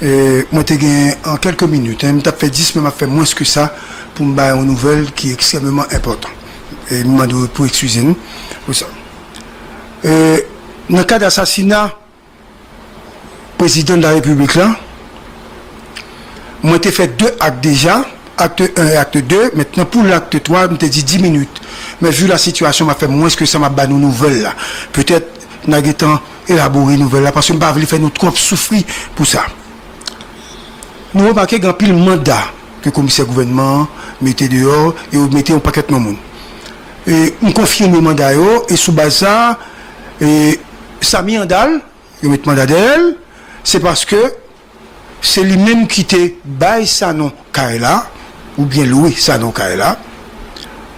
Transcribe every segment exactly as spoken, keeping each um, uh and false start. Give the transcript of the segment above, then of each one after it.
E, mwen te gen an kèlke minit, en, m t ap fè dis, men m ap fè mwens ke sa pou m bay yon nouvèl ki ekstrèmeman enpòtan. E m mande w pou eskize nou pou sa. E, nan kad asasina prezidan de la repiblik la, mwen te fè de ak deja, akte en e akte de. Mentnan, pou lakte twa, m te di dis minit. Men vi la sitiyasyon, m ap fè mwens ke sa, m ap ba nou nouvèl la. Petèt, n a gentan elabore nouvèl la, paske m pa vle fè nou twòp soufri pou sa. Nou remake gen anpil manda ke komisè gouvènman an mete deyò, e yo mete yon pakèt non moun. E m konfime manda yo, e sou baz sa, e Samy Andal, yo met manda dèyè l, se paske se li menm ki te bay Sanon kay la, oubyen lwe Sanon kay la,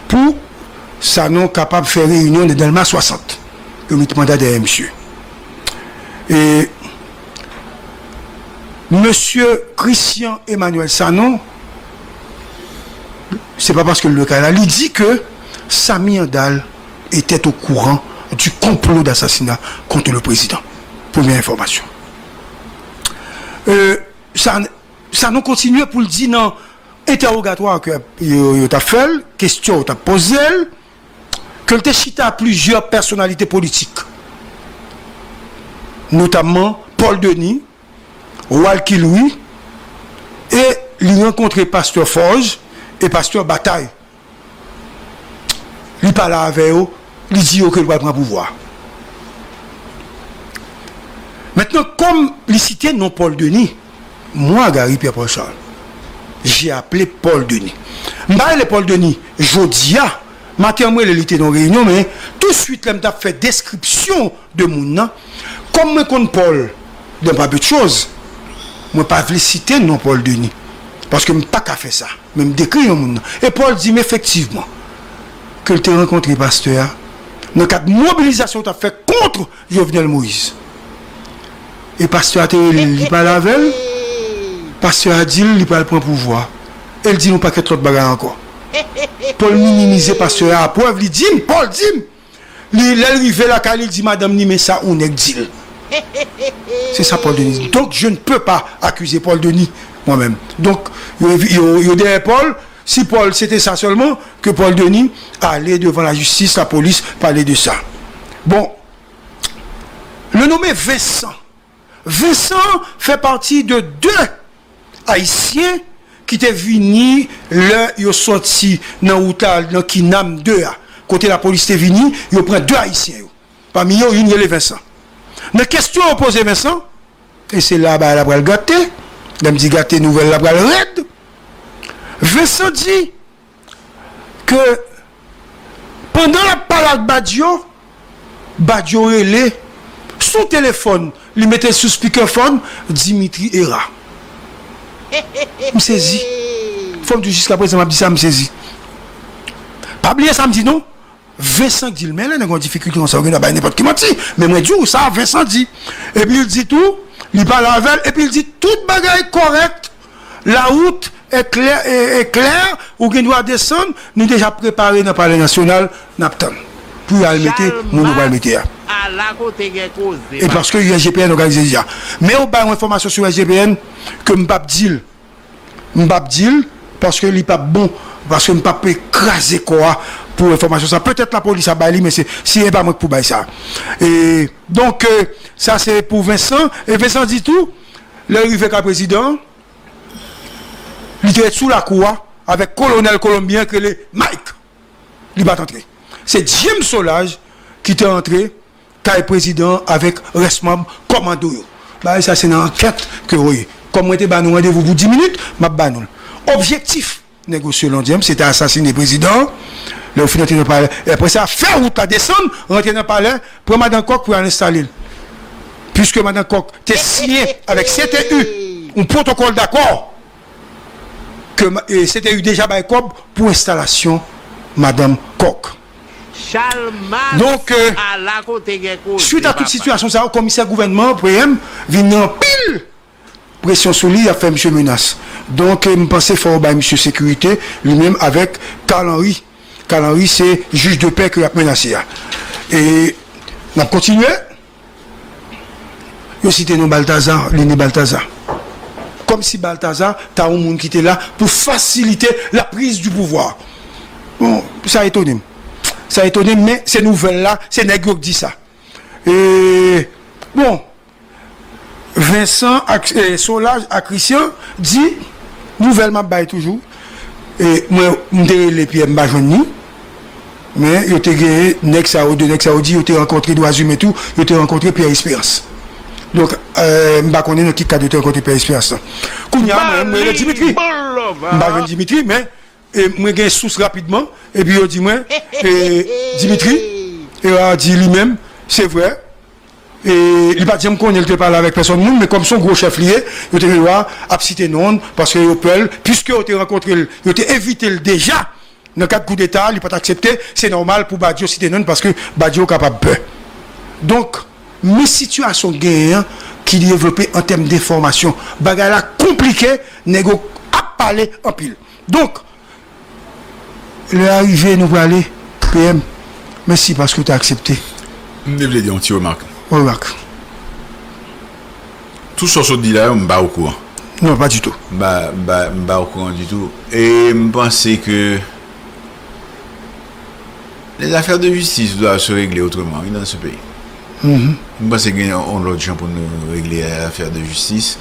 pou Sanon kapab fè reyinyon nan Dèlma swasant. Yo met manda dèyè misye. E mesye Christian Emmanuel Sanon, se pa paske l lwe kay la, li di ke Samy Andal était au courant du complot d'assassinat contre le président. Premye enfòmasyon. E, sa, Sanon kontinye pou l di nan entèwogatwa ke yo, yo t ap fè l, kesyon yo t ap poze l, ke l te chita plizyè pèsonalite politik, notamman Paul Denis, Walky Louis, e li rankontre pastè Forge e pastè Bataille. Li pale avè yo, li di yo ke l pral pran pouvwa. Mentnan, kòm li site non Paul Denis, moi, Gary Pierre-Paul Charles, j'ai appelé Paul Denis. M pa rele Paul Denis jodi a, maten an m rele li te nan reyinyon, men touswit lè m t ap fè deskripsyon de moun nan, kòm mwen konn Paul de pa pèt choz, mwen pa vle site non Paul Denis, paske m pa ka fè sa. Men m dekri yon moun nan. E Paul di m efektivman ke l te rankontre pastè a nan kad mobilizasyon yo t ap fè kont Jovenel Moïse. E pastè a te rele l, li pale avè l. Pastè a di l li pral pran pouvwa. E l di l yon pakèt lòt bagay ankò. Paul minimize pastè a. Prèv, li di m, Paul di m, li, lè l rive lakay li, l di madanm ni, men sa yon nèg di l. C'est ça, Paul Denis. Donc, je ne peux pas accuser Paul Denis, moi-même. Donc, yo, yo, yo dèyè Paul. Si Paul, se te sa sèlman, ke Paul Denis ale devan lajistis, lapolis, pale de sa. Bon, le nommé Vincent. Vincent fè pati de de Ayisyen ki te vini lè yo sòti nan wout la, nan Kinam de a. Kote lapolis te vini, yo pran de Ayisyen yo. Pami yo, youn rele Vincent. Nan kesyon yo poze Vincent, e se la bagay la pral gate, lè m di gate, nouvèl la pral rèd. Vincent di ke pandan l ap pale ak Badio, Badio rele sou telefòn, li mete l sou speakerphone, Dimitri Hérard. M sezi. Fò m di w, jiskaprezan m ap di sa, m sezi. Pa bliye sa m di non. Vincent di l, men lè nèg gen yon difikilte konsa, ou gen dwa bay nenpòt ki manti. Men mwen di w sa, Vincent di. Epi l di tou, li pale avè l, epi l di tout bagay kòrèk. La route est claire, est, est claire, ou gen dwa desann, nou deja prepare nan Palè Nasyonal, n ap tann. Pou y al mete moun ou pral mete a. Ala kote gen koze. E paske U S G P N òganize deja. Men yo bay yon enfòmasyon sou U S G P N ke m p ap di l. M p ap di l, paske li p ap bon, paske m p ap kraze kò a pou enfòmasyon sa. Petèt lapolis ap bay li, men se, si e pa mwen k pou bay sa. E, donk, e, sa se pou Vincent. E Vincent di tou, lè l rive kay prezidan an, li te ret sou lakou a avèk kolonèl kolonbyen ki rele Mike. Li pa t antre. Se James Solages ki te antre kay prezidan an avèk rès manm kòmando yo. Bagay sa se nan ankèt ke yo ye. Kòm mwen te ba nou randevou pou dis minit, m ap ba nou l. Objektif nèg yo, selon James, se te asasine prezidan an. Lè yo fin antre nan palè, e apre sa, fè wout la desann, rantre nan palè, pran madan Kòk pou y al enstale l. Piske madan Kòk te siyen avèk C T U yon pwotokòl dakò ke ma- e, C T U deja bay kòb pou enstalasyon madanm Kòk. Donk, e, swit a tout sitiyasyon sa yo, komisè gouvènman an, P M, vin gen anpil presyon sou li, y ap fè misye menas. Donk, e, m panse fò yo bay misye sekirite, li menm avèk Carl Henry. Carl Henry, se jij de pè ke y ap menase a. E n ap kontinye. Yo site non Balthazar, Lini Balthazar. kòmsi Baltazar ta yon moun ki te la pou fasilite la prise du pouvoir. Bon, sa etone m. Sa etone m, men se nouvèl la, se nèg yo k di sa. E, bon, Vincent ak e, Solage ak Christian di, nouvèl m ap bay toujou. E, mwen, m te rele Pierre, m pa jwenn ni. Men yo te genyen nèg sa yo, de nèg sa yo di yo te rankontre Dwazimen tou, yo te rankontre Pierre Espérance. Donk, e, m pa konnen nan ki kad yo te rankontre Pierre Espérance lan. Kounye a, mwen, m rele Dimitri. M pa jwenn Dimitri, men e, mwen gen sous rapidman, epi yo di mwen, e, Dimitri, e, a di li menm, se vre, e, li pa t janm konnen li te pale avèk pèsòn moun, men kòm se yon gwo chèf li ye, yo te gen dwa ap site non l, paske yo pè l, piske yo te rankontre l, yo te envite l deja, nan kad koudeta, li pa t aksepte, se nòmal pou Badio site non l, paske Badio kapab pè. Donk, men sitiyasyon genyen an ki devlope an tèm denfòmasyon. Bagay la konplike, nèg yo ap pale anpil. Donk, lè a rive, nou prale, P M, mèsi paske w te aksepte. M te vle di yon ti remak. Remak. Tout sa w sot di la yo, m pa okouran. Non, pa ditou. M pa, m pa, m pa okouran ditou. E m panse ke les affaires de justice doivent se régler autrement, wi, dans ce pays. M panse gen yon lòt jan pou nou regle afè de jistis.